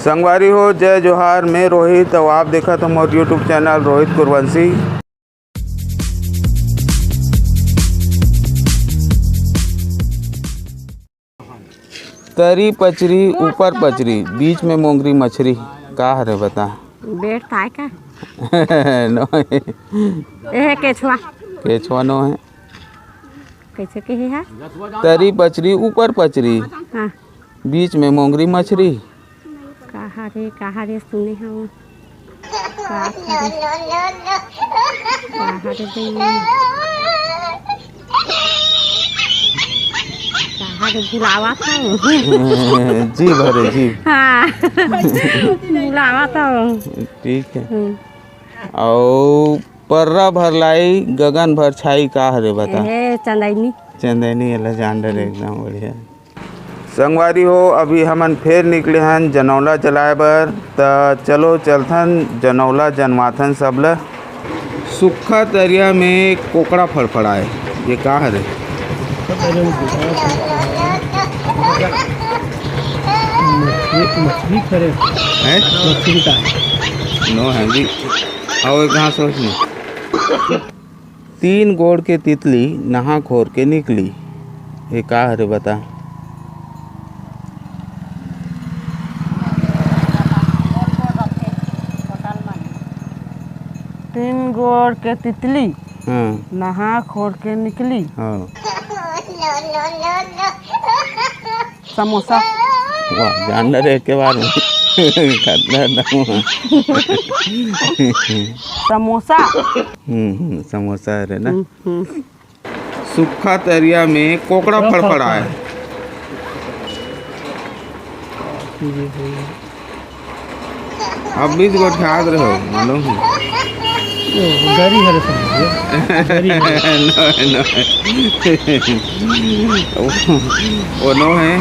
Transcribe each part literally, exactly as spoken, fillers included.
संगवारी हो, जय जोहार, मैं रोहित, अउ आप देखत हो मोर YouTube चैनल रोहित कुरवंशी। तरी पचरी, ऊपर पचरी, बीच में मोंगरी मछरी, का हरे बता? बेट ताय का? नो। ए हे केछवा। केछवा नो हे। कैसे कहे है? तरी पचरी, ऊपर पचरी, हाँ। बीच में मोंगरी मछरी। कहा रे, कहा रे, सुने हो? कहा रे? कहा रे बे? कहा रे, बुलावा था। जीभ हरे, जीभ। हाँ। बुलावा था। ठीक है। हम्म। अउ पर्रा भर लाई, गगन भर छाई, का हरे बता? ए, चंदैनी। चंदैनी, एला जान डरे, एकदम बढ़िया। संगवारी हो, अभी हमन फेर निकले हन जनौला जलाए बर, त चलो चलथन जनौला जनवाथन सबला। सुक्खा तरिया में कोकड़ा फड़फड़ाए, ये का हरे? मछली, मछली हरे। हैं? मछली का? नो है जी। आओ, एक घास सोच ली। तीन गोड़ के तितली नहा खोर के निकली। ये का हरे बता? तीन गोड़ के तितली हाँ। नहा खोर के निकली। हाँ। समोसा। वाह, जान डरे एक के बार में। खतरनाक। समोसा। हम्म, हम्म, समोसा हरे ना। हम्म, हम्म। सुक्खा तरिया में कोकड़ा फड़फड़ाए। अब बीच गोठियात रहो, मालूम है? ओ, गरी हरे समझ गए। गरी हरे। नो, नो। वो, वो नो है,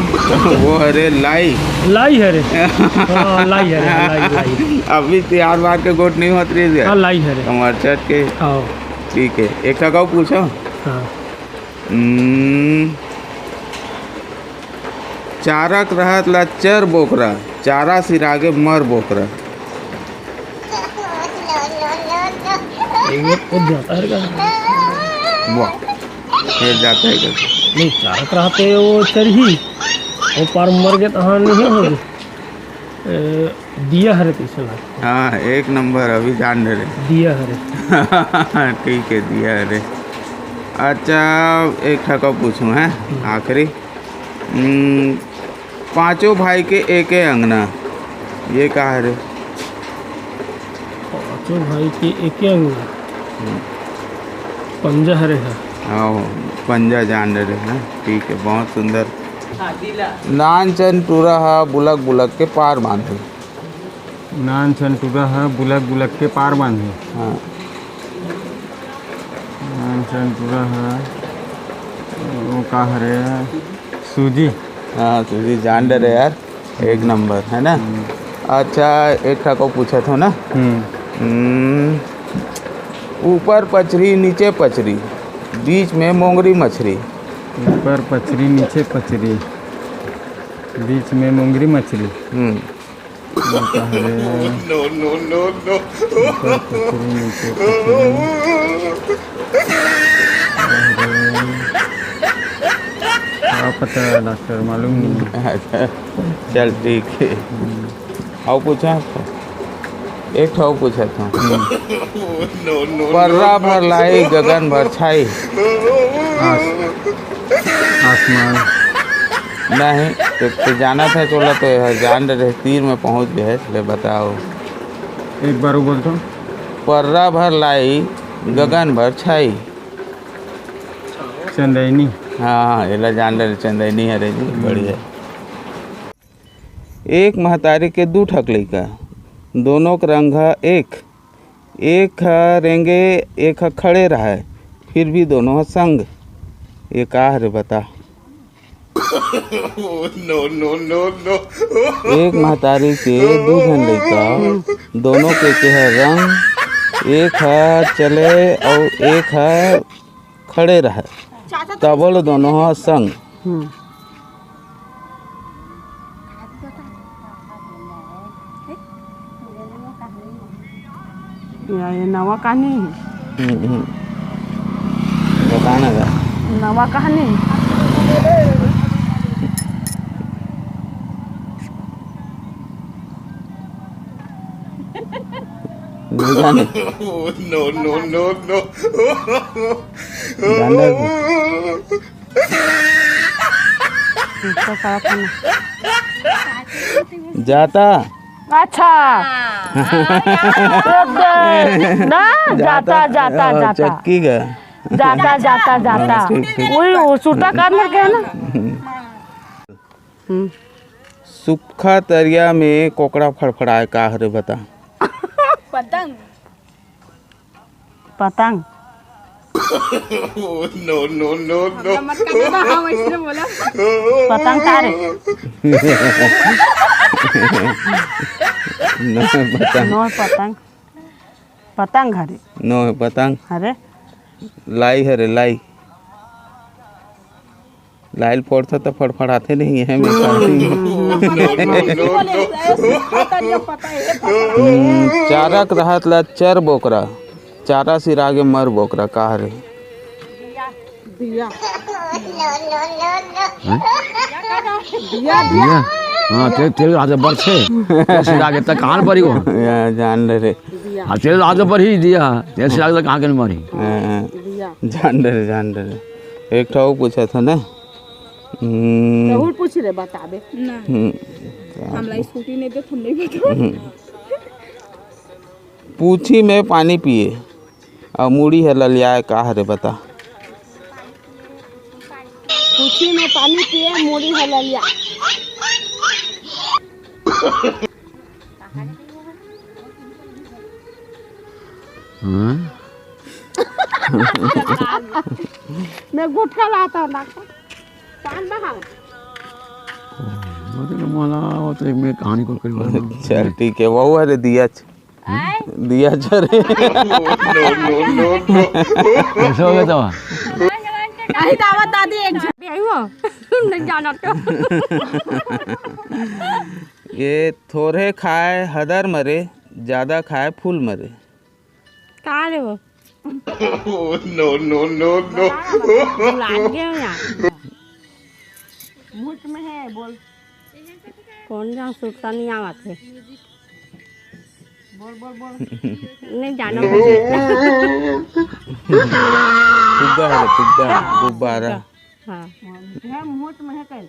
वो हरे लाई। लाई हरे। हाँ, लाई हरे, हाँ, लाई, लाई। अभी तैयार बार के गोठ नहीं होत रही है। हाँ, लाई हरे। कमर चट के। हाँ। ठीक है, एक ठा अउ पूछो। हाँ। हम्म, चारक रहत ला चर बोकरा, चारा सिरागे मर बोकरा। ये खुद जाता है क्या? वाह, फिर जाता है क्या? नहीं, चारक रहते वो चरही, वो पार मर गए तो हाँ नहीं हो गए। ए, दिया हरे तइसे लागथे। हाँ, एक नंबर, अभी जान डरे। दिया हरे। ठीक है, दिया हरे। अच्छा, एक ठा का पूछूं, हैं? हम्म। आखिरी। हम्म, पांचों भाई के एके अंगना, ये का हरे? पांचों भाई के एके अंगना। हम्म। पंजा हरे है। हाँ, पंजा जान डरे ना। ठीक है, बहुत सुंदर। नान चन टूरा ह बुलक बुलक के पार बांधे। नान चन टूरा ह बुलक बुलक के पार बांधे। हाँ। नान चन टूरा ह, वो का हरे? सूजी। हाँ, सूजी जान डरे यार, एक नंबर, है ना? हम्म। अच्छा, एक ठा को पूछत हो ना? हम्म। हम्म, ऊपर पचरी, नीचे पचरी, बीच में मोंगरी मछरी। ऊपर पचरी, नीचे पचरी, बीच में मोंगरी मछरी। हम्म। वो का हरे? No, no, no, no। ऊपर पचरी, नीचे पचरी। अरे, क्या पता है डॉक्टर, मालूम नहीं। अच्छा, चल ठीक है। हम्म। अउ पूछा? एक ठो अउ पूछत हूँ। हम्म। पर्रा भर लाई, गगन भर छाई। आस-, आसमान। नहीं, तो, तो जाना था, चला तो यह जान रहे, तीर में पहुँच गए, ले बताओ। एक बार वो बोल तो। पर्रा भर लाई, गगन भर छाई। चंदैनी। हाँ, हाँ, एला जान रहे, चंदैनी हरे जी, हम्म। बढ़िया। एक महतारी के दू ठक लइका, दोनों के रंग ह एक, एक ह रेंगे, एक ह खड़े रहय, फिर भी दोनों ह संग। ये का हरे बता? No, no, no, no। एक महतारी के दू झन लइका, दोनों के, के ह रंग, एक ह चले अउ एक ह खड़े रहय, तबो ले दोनों ह संग। हम्म। या, ये नवा कहानी है। हम्म, हम्म। बता ना गा। नवा कहानी। नहीं जाने। No, no, no, no। जाने दे। इसका सारा खाना। जाता। अच्छा। ना, जाता, जाता, जाता। चक्की का। जाता, जाता, जाता। हाँ, ठीक, ठीक। वही, वो सुरता करने के है ना। हम्म। सुक्खा तरिया में कोकड़ा फड़फड़ाए, का हरे बता? पतंग। पतंग। No, no, no, no। हमरा मत करना, हाँ, वैसे बोला। पतंग तारे। No, पतंग। No, पतंग। पतंग हरे। No, पतंग। अरे। लाई हरे, लाई। लाइल फोड़थो त फड़फड़ाथे नहीं है, मैं कहती। हम्म, चारक रहत ला चर बोकरा, चारा सिरागे मर बोकरा, का हरे? दिया। दिया। हाँ, तेल, तेल आज बरछे। तेल सिरागे त कहाँ बरी हो? या, जान ले रे। हाँ, तेल आज बरही दिया। तेल सिरागे त कहाँ के मरी? हाँ, हाँ। जान ले रे, जान ले रे। एक ठो अउ पूछत हँव ना। हम्म। जरूर पूछ ले, बताबे। ना। हम्म। हमला स्कूटी नहीं दे, तुम नहीं बताओ। हम्म। पूछी में पानी पिए, अउ मुड़ी ह ललियाए, का हरे बता? पूछी में पानी पिए, मुड़ी ह ललिया। हाँ? मैं गुटखा लाता हूँ डॉक्टर। पान बहाओ। अरे मला, वो तो एक मैं कहानी को करी बात। चल ठीक है, वो हरे दिया छ-, आय? दिया छरे। कैसे हो गया था? अरे दावा दादी एक झ-, नहीं हो। नहीं जाना तो। ये थोड़े खाए हदर मरे, ज्यादा खाए फूल मरे। का रे वो? No, no, no, no। भुला गए हो यार। मुंह में है, बोल। कौन जान सुरता नहीं आवत है। बोल, बोल, बोल। नहीं जानो। फुग्गा है, फुग्गा, गुब्बारा। हाँ। है, मुंह में है कल।